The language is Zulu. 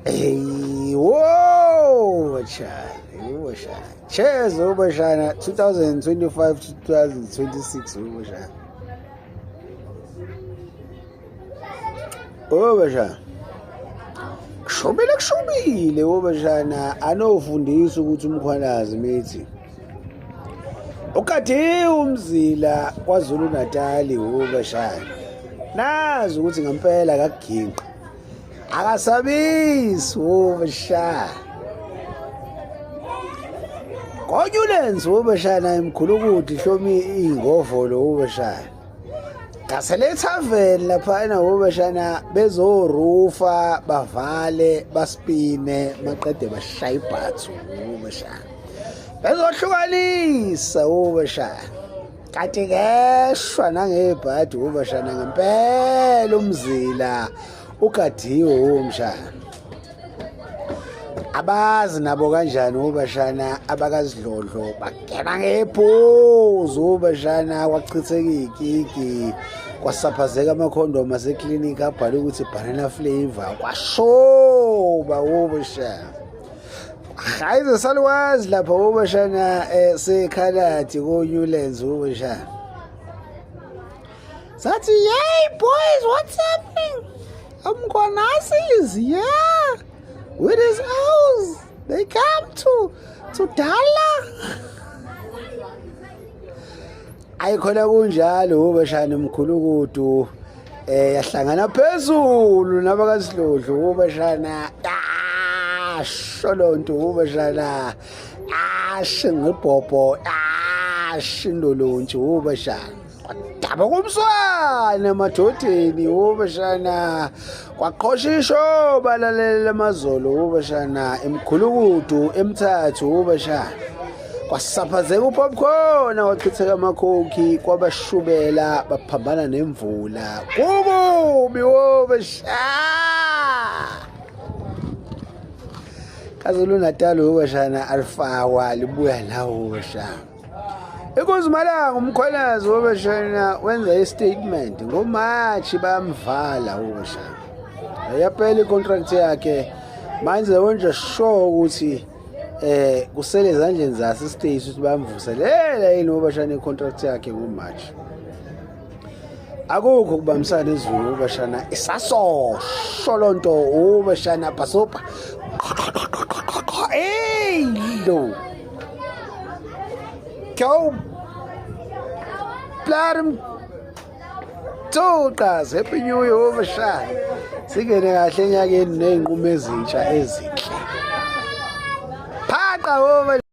Hey, whoa, bashana, bashana. Cheers, bashana. 2025 2026, bashana. Oh, bashana. Kushubile kushubile, oh bashana. Anofundisa ukuthi umkhwanazi mithi. Ukade umzila kwaZulu Natal, oh bashana. Nazi ukuthi ngempela akaginqi. Akasabisi wobashana. Konyulenzi wobashana imkhulukuthi hlomi ingovolo wobashana. Gasele ethaveni laphana wobashana bezorufa bavale baspine maqede bashaya ibhathu wobashana. Bezohlukanisa wobashana. Kanti ngeshwa nangebhadi wobashana ngempela umzila ugadiwe womshana. Abazi nabo kanjani obashana abakazidlodlo bangena ngephuzu obashana kwachitheka iy'kiki kwasaphazeka amakhondomu aseklinikhi abhale ukuthi banana flavor kwashoba obashana. Hayi zesalukwazi lapha obashana um sekhaladi ko-Newlands obashana. Sathi yey boys, what's happening? Mkhwanazi is here with his house. They come to Dala. Ayikhona kunjalo ubashana umkhulukudu yahlangana phezulu nabakasidlodlo ubashana sholonto ubashana ashingibhobho ashindolontshi ubashana kwadaba kumswana emadodeni wobashana kwaqhosha isho balalela amazolo wobashana emkhulukudu emthathu wobashana kwasaphazeka upopcorn wachitheka amakhokhi kwabashubela baphambana nemvula kukubi wobashana KwaZulu Natal wobashana alifakwa libuya lawo wobashana. Inkosi Malanga uMkhwanazi wobashana wenza i-statement ngoMarch bayamvala wobashana. Yaphela i-contract yakhe manje wenza sure ukuthi kusele ezandleni zase state ukuthi bayamvuselela yini wobashana i-contract yakhe ngoMarch. Akukho ukubambisana ezulu ubashana isasosho lonto ubashana bhasopa. Hey lo. Go. Plarum Tuqas, Happy New Year ubashana. Singene kahle enyakeni nezinqumo ezintsha ezinhle. Phaqa ubashana.